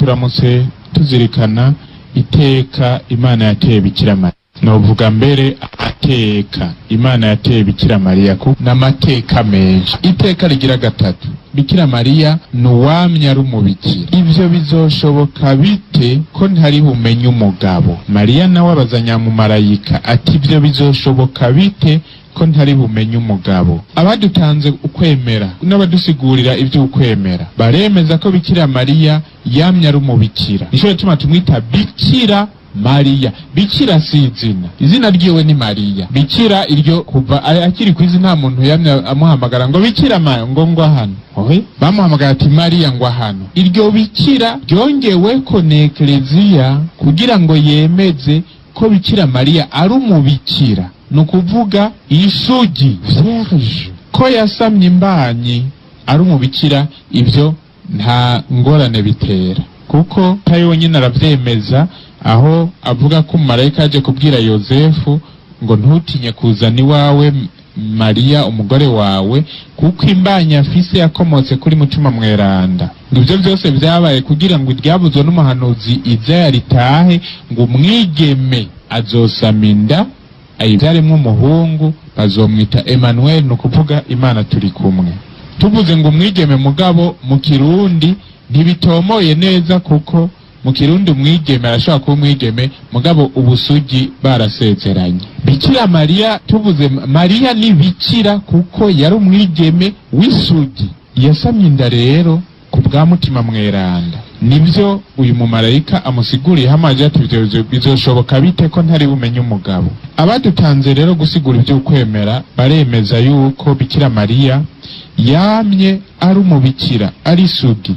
Turamutse tuzirikana iteka Imana yateye Bikira Mariya. Novuga mbere amateka Imana yateye Bikira Mariya ku n'amateka menshi. Iteka rigira gatatu: Bikira Mariya ni uwamye ari umubikira. Ivyo bizoshoboka bite ko ntari bumenye umugabo? Mariya nawe abaza nyamumarayika ati: "Ivyo bizoshoboka bite ko ntari bumenye umugabo?" Abadutanze ukwemera n'abadusigurira ivy'ukwemera baremeza ko Bikira Mariya yamye ari umubikira. Nico gituma tumwita Bikira Mariya. Bikira si izina, izina ryiwe ni Mariya. Bikira iryo kuva akiri kw'izi nta muntu yamye amuhamagara ngo Bikira ngo hano. Ohe, bamuhamagara ati: "Mariya, ngo hano." Iryo bikira ryongeweko n'Ekleziya kugira ngo yemeze ko Bikira Mariya ari umubikira, ni ukuvuga isugi, vierge. Ko yasamye imbanyi ari umubikira, ibyo nta ngorane bitera, kuko tayo wenyine aravyemeza aho avuga ko umumarayika yaje kubwira Yozefu ngo: "Ntutinye kuzana iwawe Mariya umugore wawe, kuko imbanyi afise yakomotse kuri Mutima Mweranda." Ngo ivyo byose vyabaye kugira ngo iryavuzwe n'umuhanuzi Izaya ritahe, ngo: "Umwigeme azosama inda, ayivyaremwo umuhungu, bazomwita Emmanuel", ni ukuvuga Imana turi kumwe. Tuvuze ngo umwigeme, mugabo mu Kirundi ntibitomoye neza, kuko mu Kirundi umwigeme arashobora kuba umwigeme mugabo ubusugi barasezeranye. Bikira Mariya, tuvuze Mariya ni bikira kuko yari umwigeme w'isugi. Yasamye inda rero ku bwa Mutima Mweranda. Nibyo uyu mumarayika amusiguriye hamaje ati: "Ivyo bizoshoboka bite ko ntari bumenye umugabo?" Abadutanze rero gusigura ivy'ukwemera baremeza yuko Bikira Mariya yamye ari umubikira, ari isugi.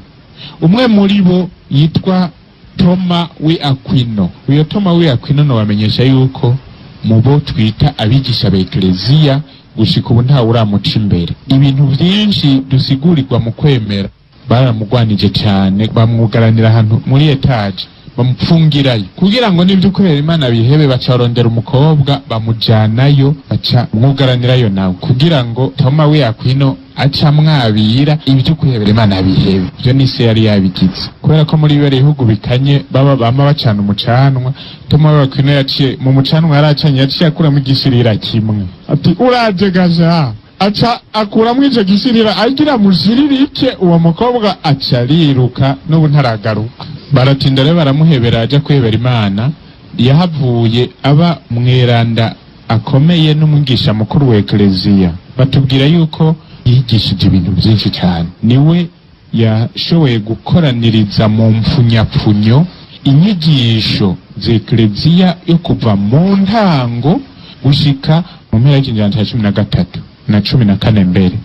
Umwe muri bo yitwa Toma w'i Aquino. Uyo Toma w'i Aquino nobamenyesha yuko mu bo twita abigisha ba Ekleziya gushika ubu ntawe uramuca imbere. Ibintu vyinshi dusigurirwa mu kwemera baramugwanije cane, bamwugaranira ahantu muri étage, bamupfungirayo kugira ngo n'ibyo kwera Imana bihebe. Baca barondera umukobwa, bamujanayo, baca mwugaranirayo nawe kugira ngo Toma w'i Aquino aca mwabira ibyo kwihebera Imana bihebe. Ibyo ni se yari yabigize, kubera ko muri bibere bihugu bikanye baba bama bacana umucanwa. Toma w'i Aquino yaciye mu mucanwa yaracanye, yaciye akuramo igishirira kimwe, ati: "Uraje gaja." Aca akuramwo ico gishirira agira mushiririke uwo mukobwa, aca ariruka, n'ubu ntaragaruka. Baratinda rero baramuhebera aja kwihebera Imana. Yahavuye aba mweranda akomeye n'umwigisha mukuru wa Ekleziya. Batubwira yuko yigishije ibintu byinshi cyane. Niwe yashoboye gukoraniriza mu mfunyapfunyo inyigisho z'Ekleziya yo kuva mu ntango gushika mu mpera y'ikinyejana cya 13 na 14 mbere.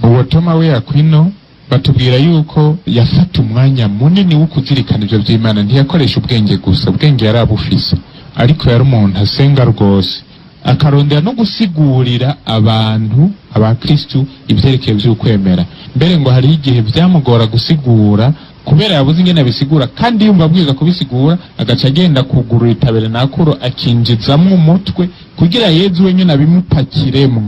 Uwo Toma w'i Aquino batubwira yuko yafata umwanya munini wo kuzirikana ivyo vy'Imana. Ntiyakoresha ubwenge gusa, ubwenge yari abufise, ariko yari umuntu asenga rwose, akarondera no gusigurira abantu, abakristu, ivyerekeye vy'ukwemera. Mbere ngo hariho igihe vyamugora gusigura kubera yabuze ingene abisigura, kandi yumva abwirizwa kubisigura, agaca agenda kugurura itaberenakuro, akinjizamwo umutwe kugira Yezu wenyene abimupakiremwo.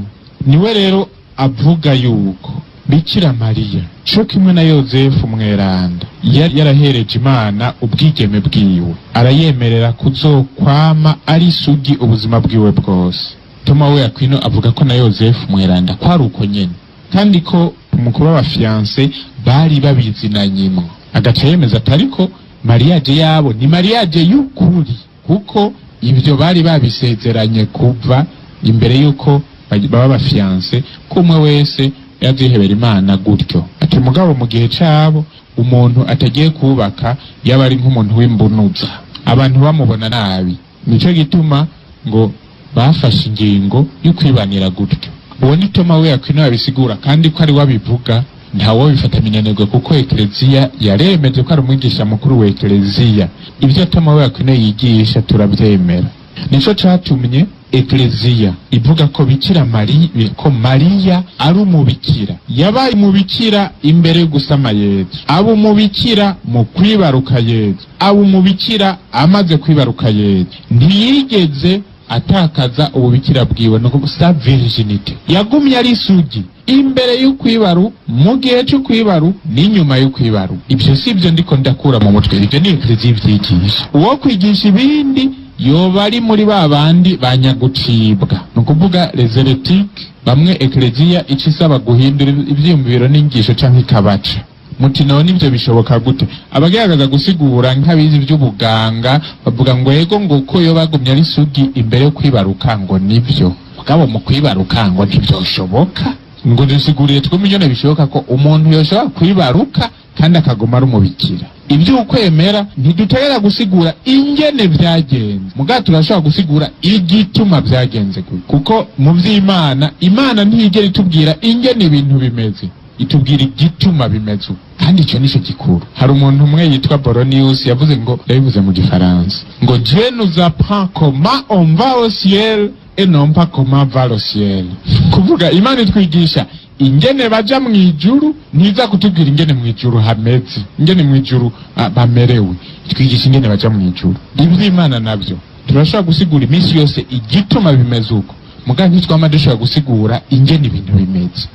Niwe rero avuga yuko Bikira Mariya co kimwe na Yozefu Mweranda yari yarahereje Imana ubwigeme bwiwe, arayemerera kuzokwama ari isugi ubuzima bwiwe bwose. Toma w'i Aquino avuga ko na Yozefu Mweranda kwari uko nyene, kandi ko mu kuba aba fiancés bari babizinanyimwo. Agaca yemeza ati: "Ariko mariage yabo ni mariage y'ukuri, kuko ibyo bari babisezeranye kuva imbere y'uko baba ba fiancés, ko umwe wese yazihebera Imana gutyo." Ati: "Mugabo mu gihe cabo umuntu atagiye kubaka yaba ari nk'umuntu w'imbunuza, abantu bamubona nabi. Nico gituma ngo bafashe ingingo yo kwibanira gutyo." Uwo ni Toma w'i Aquino yabisigura, kandi ko ari we abivuga ntawo bifata minenegwe, kuko Ekleziya yaremeje ko ari umwigisha mukuru wa Ekleziya. Ibyo Toma w'i Aquino yigisha turavyemera. Nico catumye Ekleziya ivuga ko Bikira Mariya, ko Mariya ari umubikira. Yabaye umubikira imbere yo gusama Yezu, aba umubikira mu kwibaruka Yezu, aba umubikira amaze kwibaruka Yezu. Ntiyigeze atakaza ububikira bwiwe, no sa virginité. Yagumye ari isugi imbere y'ukwibaru, mu gihe c'ukwibaru n'inyuma y'ukwibaru. Ibyo si byo ndiko ndakura mu mutwe, ibyo ni Ekleziya ivyigisha. Uwo kwigisha ibindi yoba ari muri ba bandi banyagucibwa, ni ukuvuga les hérétiques, bamwe Ekleziya ica isaba guhindura ivyiyumviro n'inyigisho canke ikabaca. Muti none ibyo bishoboka gute? Abagerageza gusigura nk'abizi iby'ubuganga bavuga ngo ego, ngo uko yo bagumye ari sugi imbere yo kwibaruka ngo nibyo, mugabo mu kwibaruka ngo ntibyoshoboka. Ngo dusiguriye twumve ingene bishoboka ko umuntu yoshobora kwibaruka kandi akaguma ari umubikira. Ibyo ukwemera ntidutegera gusigura ingene vyagenze, mugabo turashobora gusigura igituma vyagenze gutyo, kuko mu vy'Imana, Imana ntiyigera itubwira ingene ibintu bimeze, itubwira igituma bimeze uko, kandi ico nico gikuru. Hari umuntu umwe yitwa Boronius yavuze ngo, yabivuze mu Gifaransa, ngo "Dieu nous apprend comment on va au ciel et non pas comment va le ciel." Kuvuga Imana itwigisha ingene baja mu ijuru, ntiza kutubwira ingene mu ijuru hameze, ingene mu ijuru bamerewe. Itwigisha ingene baja mu ijuru. Ivy'Imana navyo turashobora gusigura iminsi yose igituma bimeze uko, mugabo ntitwama dushobora gusigura ingene ibintu bimeze,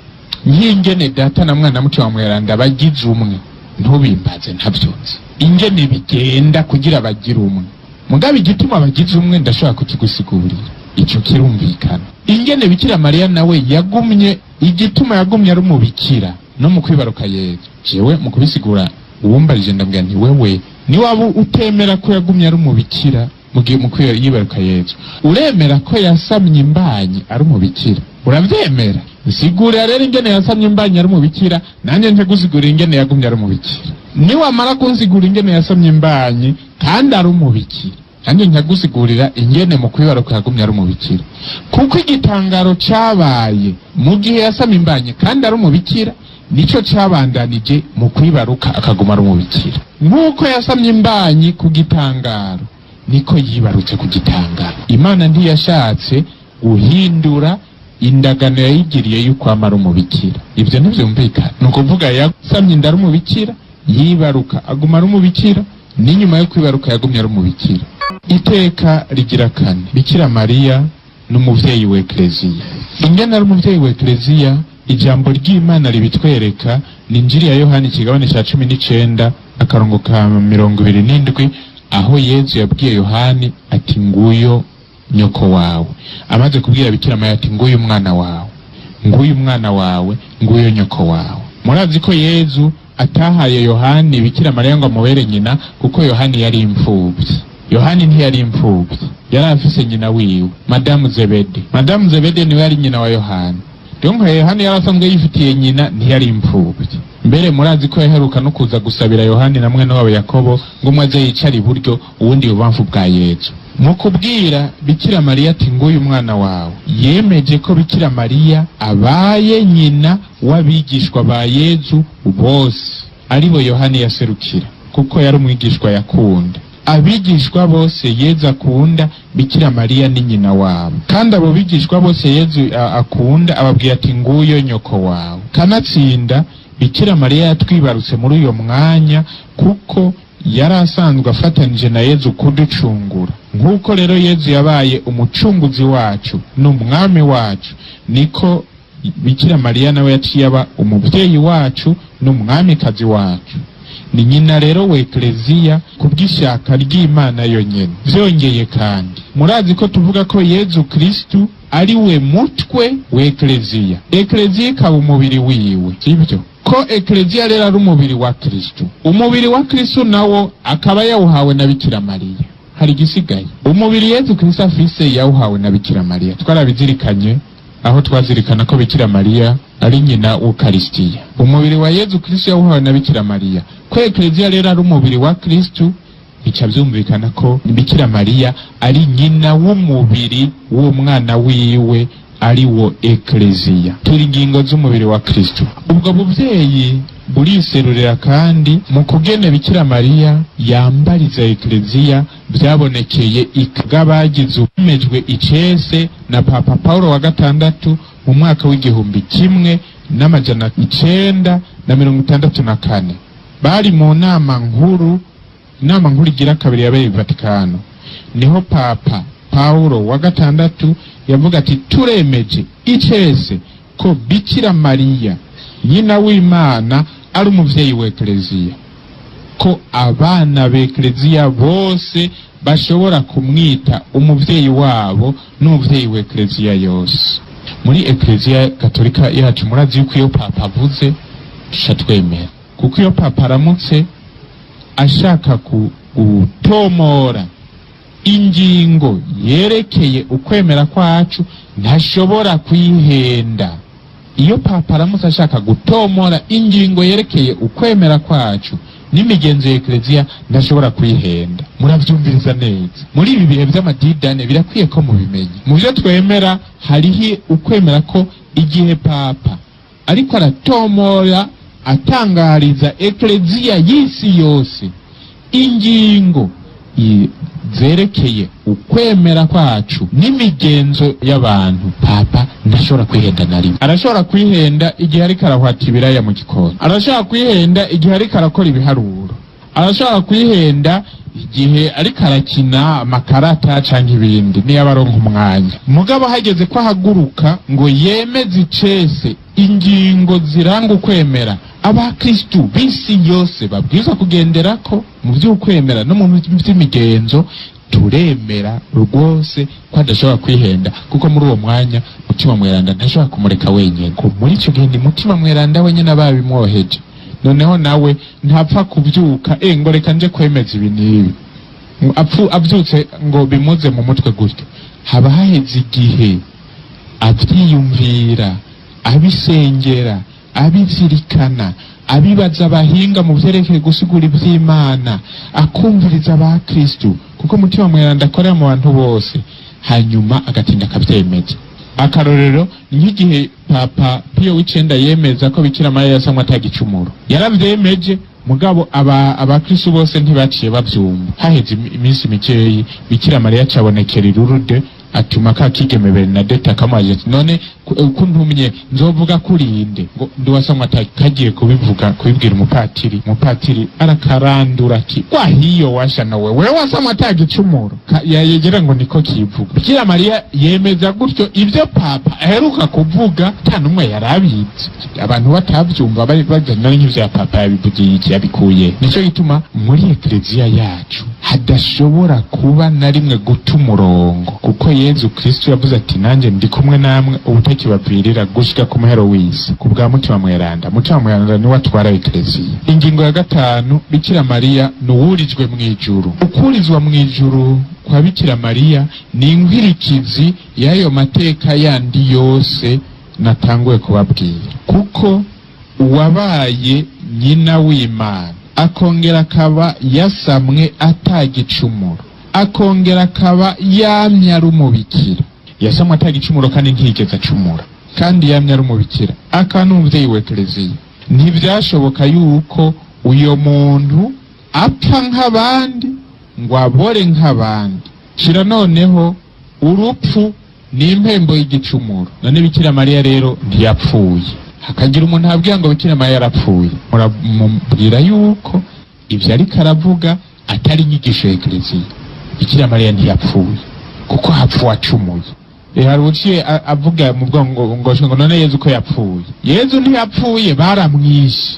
nk'ingene Data na Mwana Mutima Mweranda bagize umwe. Ntubimbaze, ntavyonzi ingene bigenda kugira bagire umwe, mugabo igituma bagize umwe ndashobora kukigusigurira. Ico kirumvikana. Ingene Bikira Mariya nawe yagumye, igituma yagumye ari umubikira no mu kwibaruka Yezu, jewe mu kubisigura uwumbarije ndabwira nti: "Wewe niwaba utemera ko yagumye ari umubikira mu gihe mu yibaruka Yezu, uremera ko yasamye imbanyi ari umubikira? Uravyemera? Nsigurira rero ingene yasamye imbanyi ari umubikira, nanjye ntegusigurira ingene yagumye ari umubikira. Niwamara kunsigura ingene yasamye imbanyi kandi ari umubikira, nanjye nkagusigurira ingene mu kwibaruka yagumye ari umubikira, kuko igitangaro cabaye mu gihe yasamye imbanyi kandi ari umubikira nico cabandanije mu kwibaruka akaguma ari umubikira. Nk'uko yasamye imbanyi ku gitangaro, niko yibarutse ku gitangaro. Imana ntiyashatse guhindura indagano yayigiriye y'ukwama ari umubikira. Ibyo ntivyumvikana. Ni ukuvuga yasamye inda ari umubikira, yibaruka aguma ari umubikira, n'inyuma yo kwibaruka yagumye ari umubikira. Iteka rigira kane: Bikira Mariya n'umuvyeyi wa Ekleziya. Ingene ari umuvyeyi wa Ekleziya, ijambo ry'Imana ribitwereka ni Injiri ya Yohani, ikigabane ca 19, akarongo ka 27, aho Yezu yabwiye Yohani ati: "Nguyo nyoko wawe", amaze kubwira Bikira Mariya ati: "Nguyu umwana wawe, nguyu umwana wawe, nguyo nyoko wawe." Murazi ko Yezu atahaye Yohani Bikira Mariya ngo amubere nyina, kuko Yohani yari imfuvyi. Yohani ntiyari imfuvyi, yari afise nyina wiwe, Madamu Zebede. Madamu Zebede niwe yari nyina wa Yohani. Donc Yohani yari asanzwe yifitiye nyina, ntiyari imfuvyi. Mbere murazi ko yaheruka no kuza gusabira Yohani na mwene wabo Yakobo ngo umwe aze yicare iburyo, uwundi ibubamfu bwa Yezu. Mu kubwira Bikira Mariya ati: "Nguyu umwana wawe", yemeje ko Bikira Mariya abaye nyina w'abigishwa ba Yezu bose, aribo Yohani yaserukira, kuko yari umwigishwa yakunda. Abigishwa bose Yezu akunda, Bikira Mariya ni nyina wabo, kandi abo bigishwa bose Yezu akunda ababwira ati: "Nguyo nyoko wawe." Kanatsinda Bikira Mariya yatwibarutse muri uyo mwanya, kuko yari asanzwe afatanije na Yezu kuducungura. Nk'uko rero Yezu yabaye umucunguzi wacu n'umwami wacu, niko Bikira Mariya nawe yaciye aba umubyeyi wacu n'umwamikazi wacu. Ni nyina rero wa Ekleziya kubw'ishyaka ry'Imana yonyene. Vyongeye kandi, murazi ko tuvuga ko Yezu Kristu ari we mutwe wa Ekleziya, Ekleziya ikaba umubiri wiwe, sibyo? Ko Ekleziya rero ari umubiri wa Kristu, umubiri wa Kristu nawo akaba yawuhawe na Bikira Mariya, hari igisigaye? Umubiri Yezu Kristu afise yawuhawe na Bikira Mariya. Twarabizirikanye aho twazirikana ko Bikira Mariya ari nyina w'Ukaristiya. Umubiri wa Yezu Kristu yawuhawe na Bikira Mariya. Ko Ekleziya rero ari umubiri wa Kristu, bica vyumvikana ko Bikira Mariya ari nyina w'umubiri w'umwana wiwe, ari wo Ekleziya. Turi ingingo z'umubiri wa Kristu. Ubwo buvyeyi buriserurira kandi mu kugene Bikira Mariya yambariza Ekleziya, vyabonekeye ikagabagize umejwe icese na Papa Paulo wa gatandatu mu mwaka w'1964. Bari mu nama nkuru, inama nkuru igira kabiri yabereye i Vatikano, niho Papa Paulo wa gatandatu yavuga ati: "Turemeje icese ko Bikira Mariya nyina w'Imana ari umuvyeyi w'Ekleziya, ko abana b'Ekleziya bose bashobora kumwita umuvyeyi wabo n'umuvyeyi w'Ekleziya yose." Muri Ekleziya Katolika yacu, murazi yuko iyo Papa avuze tuca twemera, kuko iyo Papa aramutse ashaka gutomora ingingo yerekeye ukwemera kwacu, ntashobora kwihenda. Iyo Papa aramutse ashaka gutomora ingingo yerekeye ukwemera kwacu n'imigenzo ya Ekleziya, ntashobora kwihenda. Muravyumviriza neza. Muri ibi bihe vy'amadidane birakwiye ko mubimenya. Mu vyo twemera hariho ukwemera ko igihe Papa ariko aratomora, atangariza Ekleziya y'isi yose ingingo zerekeye ukwemera kwacu n'imigenzo y'abantu, Papa ntashobora kwihenda na rimwe. Arashobora kwihenda igihe ariko arahwata ibiraya mu gikoni, arashobora kwihenda igihe ariko arakora ibiharuro, arashobora kwihenda igihe ariko arakina amakarata canke ibindi niyo aba aronka umwanya. Mugabo hageze ko ahaguruka ngo yemeze icese ingingo ziranga ukwemera abakristu b'isi yose babwirizwa kugenderako mu vy'ukwemera no mu vy'imigenzo, turemera rwose ko adashobora kwihenda, kuko muri uwo mwanya Mutima Mweranda ntashobora kumureka wenyene. Ko muri ico gihe ni Mutima Mweranda wenyene ababimwoheje. Noneho nawe ntapfa kuvyuka ngo reka nje kwemeza ibi n'ibi. Avyutse ngo bimuze mu mutwe gutyo, haba haheze igihe avyiyumvira, abisengera, abizirikana, abibaza abahinga mu vyerekeye gusigura ivy'Imana, akumviriza abakristu, kuko Mutima Mweranda akorera mu bantu bose, hanyuma agatinda akavyemeza. Akarorero ni nk'igihe Papa Piyo w'icenda yemeza ko Bikira Mariya yasamwe atagicumuro. Yaravyemeje, mugabo abakristu bose ntibaciye bavyumva. Haheze iminsi mikeyi, Bikira Mariya acabonekera i Lourdes, atuma ka kigeme Bernadette akamubaza ati: "None ko ntumye, nzovuga kurinde ngo nduwasamwe kagiye kubivuga, kubibwira umupatiri?" Umupatiri arakarandura ati: "Kwahiyo washana wewe wasamwe atagicumuro." Yegera ngo niko kivuga. Bikira Mariya yemeza gutyo ibyo Papa aheruka kuvuga ata n'umwe yarabizi, abantu batavyumva, bari bagenda nk'ivya Papa yabivugiye iki, yabikuye. Nico gituma muri Ekleziya yacu hadashobora kuba na rimwe guta umurongo, kuko Yezu Kristo yavuze ati: "Nanjye ndi kumwe namwe ubutakibapfirira gushika ku muhero w'isi," ku bwa Mutima Mweranda. Mutima Mweranda niwe atwara Ekleziya. Ingingo ya gatanu: Bikira Mariya ni uwurijwe mu ijuru. Ukurizwa mu ijuru kwa Bikira Mariya ni inkwirikizi y'ayo mateka yandi yose natanguye kubabwira, kuko uwabaye nyina w'Imana, akongera akaba yasamwe atagicumuro, akongera akaba yamye ari umubikira, yasamwe atagicumuro kandi ntiyigeze acumura, kandi yamye ari umubikira, akaba n'umuvyeyi wa Ekleziya, ntivyashoboka yuko uyo muntu apfa nk'abandi ngo abore nk'abandi. Shira noneho urupfu ni impembo y'igicumuro. None Bikira Mariya rero ntiyapfuye. Hakagira umuntu abwira ngo Bikira Mariya yarapfuye, muramubwira yuko ibyo ariko aravuga atari inyigisho ya Ekleziya. Bikira Mariya ntiyapfuye, kuko hapfa uwacumuye. Hari uciye avuga mu bwongo ngo none Yezu ko yapfuye? Yezu ntiyapfuye, baramwishe.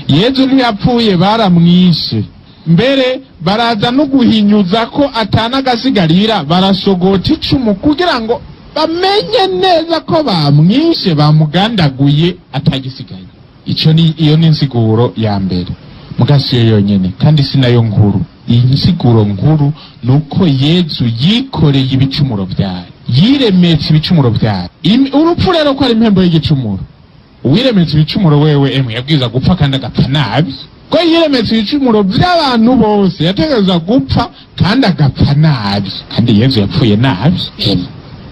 Yezu ntiyapfuye, baramwishe. Mbere baraza no guhinyuza ko atanagasigarira, barasogota icumu kugira ngo bamenye neza ko bamwishe, bamugandaguye atagisigaye. Ico ni iyo ni insiguro ya mbere, muga siyo yonyene kandi si nayo nkuru. Iyi nsiguro nkuru ni uko Yezu yikoreye ibicumuro vyayo, yiremetse ibicumuro vyayo. Urupfu rero ko ari impembo y'igicumuro, uwiremetse ibicumuro wewe emwe yabwiza gupfa kandi agapfa nabi. Ko yiremetse ibicumuro by'abantu bose, yategerezwa gupfa kandi agapfa nabi. Kandi Yezu yapfuye nabi. Emwe,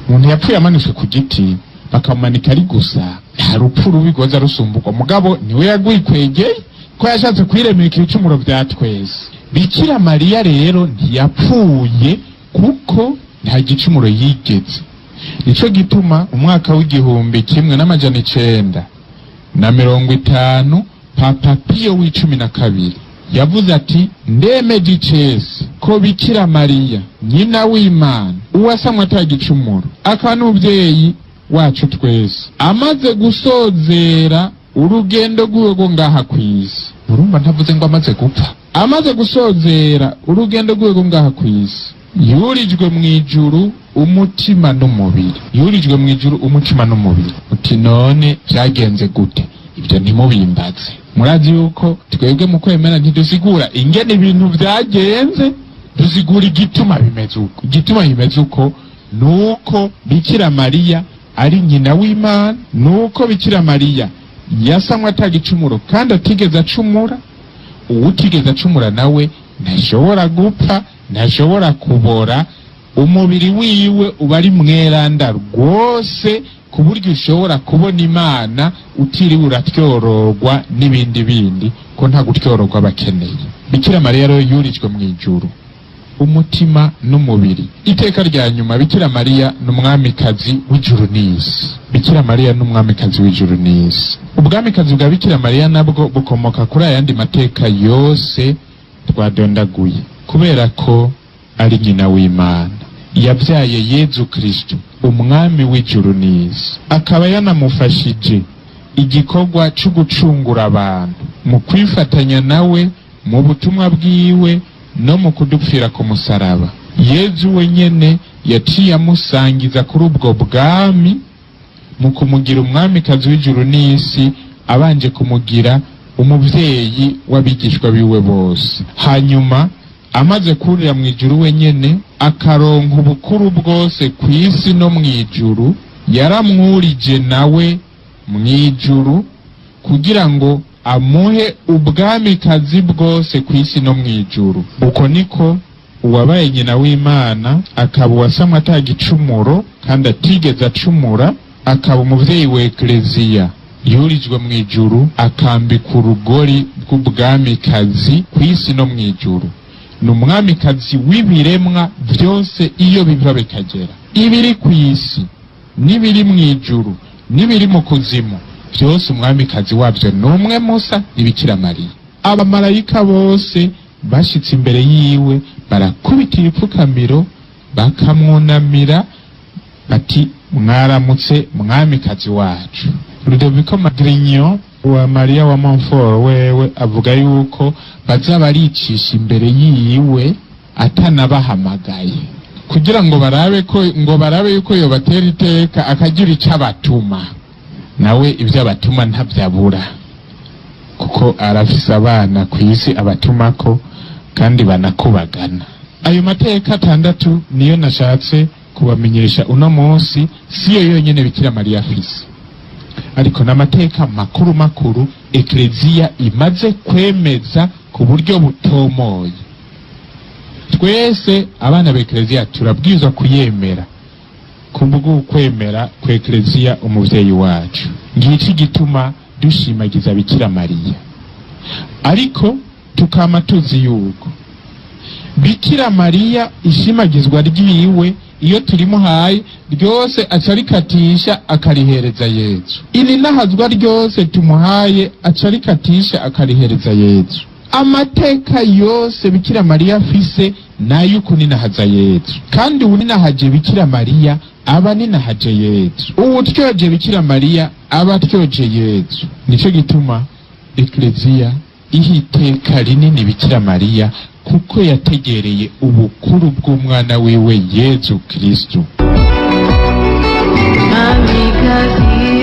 umuntu yapfuye amanitswe ku giti, bakamumanika ari gusa, nta rupfu rubi rwoza rusumburwa. Mugabo niwe yagwikwegeye ko yashatse kwiremeka ibicumuro bya twese. Bikira Mariya rero ntiyapfuye kuko nta gicumuro yigeze. Nico gituma umwaka w'1950 Papa Piyo w'icumi na kabiri Yavuze ati: "Ndemeje icese ko Bikira Mariya, nyina w'Imana, uwasamwe atagicumuro, akaba n'umubyeyi wacu twese, amaze gusozera urugendo rwiwe rwo ngaha kw'isi." Urumva ntavuze ngo amaze gupfa. Amaze gusozera urugendo rwiwe rwo ngaha kw'isi, yurijwe mu ijuru umutima n'umubiri. Yurijwe mu ijuru umutima n'umubiri. Uti: "None vyagenze gute?" Ibyo ntimubimbaze. Murazi yuko twebwe mu kwemera ntidusigura ingene ibintu vyagenze, dusigura igituma bimeze uko. Igituma bimeze uko nuko Bikira Mariya ari nyina w'Imana, nuko Bikira Mariya yasamwe atagicumuro kandi atigeze acumura. Uwutigeze acumura nawe ntashobora gupfa, ntashobora kubora. Umubiri wiwe uba ari mweranda rwose, ku buryo ushobora kubona Imana utiriwe uratyororwa n'ibindi bindi, ko nta gutyororwa bakeneye. Bikira Mariya rero yurijwe mu ijuru umutima n'umubiri. Iteka rya nyuma, Bikira Mariya ni umwamikazi w'ijuru n'isi. Bikira Mariya ni umwamikazi w'ijuru n'isi. Ubwamikazi bwa Bikira Mariya nabwo bukomoka kuri ayandi mateka yose twadondaguye. Kubera ko ari nyina w'Imana, yabyaye Yezu Kristo, umwami w'ijuru n'isi, akaba yanamufashije igikorwa cyo gucungura abantu mu kwifatanya nawe mu butumwa bwiwe no mu kudupfira ku musaraba. Yezu wenyene yaciye amusangiza kuri ubwo bwami mu kumugira umwamikazi w'ijuru n'isi, abanje kumugira umuvyeyi w'abigishwa biwe bose. Hanyuma amaze kurira mu ijuru wenyene, akaronka ubukuru bwose ku isi no mu ijuru, yaramwurije nawe mu ijuru kugira ngo amuhe ubwamikazi bwose ku isi no mu ijuru. Uko niko uwabaye nyina w'Imana, akaba uwasamwe atagicumuro kandi atigeze acumura, akaba umuvyeyi wa Ekleziya, yurijwe mu ijuru akambika urugori bw'ubwamikazi ku isi no mu ijuru. Ni umwamikazi w'ibiremwa byose iyo biva bikagera, ibiri ku isi n'ibiri mu ijuru n'ibiri mu kuzimu byose, umwamikazi wabyo ni umwe musa, ni Bikira Mariya. Abamarayika bose bashitse imbere yiwe barakubita ibipfukamiro, bakamwunamira, bati: "Mwaramutse, mwamikazi wacu." Ludovico Grignon wa Maria wa Montfort wewe avuga yuko baza baricisha imbere yiwe atanabahamagaye, kugira ngo barabe ko, ngo barabe yuko yobatera iteka akagira icyo abatuma. Nawe ibyo abatuma ntabyabura, kuko arafise abana ku isi abatumako kandi banakubagana. Ayo mateka atandatu niyo nashatse kubamenyesha uno munsi. Siyo yonyene Bikira Mariya afise, ariko n'amateka makuru makuru Ekleziya imaze kwemeza ku buryo butomoye. Twese abana ba Ekleziya turabwirizwa kuyemera kubw'ukwemera ku Ekleziya umuvyeyi wacu. Ngiki gituma dushimagiza Bikira Mariya, ariko tukama tuzi yuko Bikira Mariya ishimagizwa ryiwe iyo turimuhaye ryose aca arikatisha akarihereza Yezu. Ininahazwa ryose tumuhaye aca arikatisha akarihereza Yezu. Amateka yose Bikira Mariya afise nayo ukuninahaza Yezu, kandi uwuninahaje Bikira Mariya aba ninahaje Yezu, uwutyoje Bikira Mariya aba atyoje Yezu. Nico gituma Ekleziya iha iteka rinini Bikira Mariya, kuko yategereye ubukuru bw'umwana wiwe Yezu Kristu. Mwamikazi.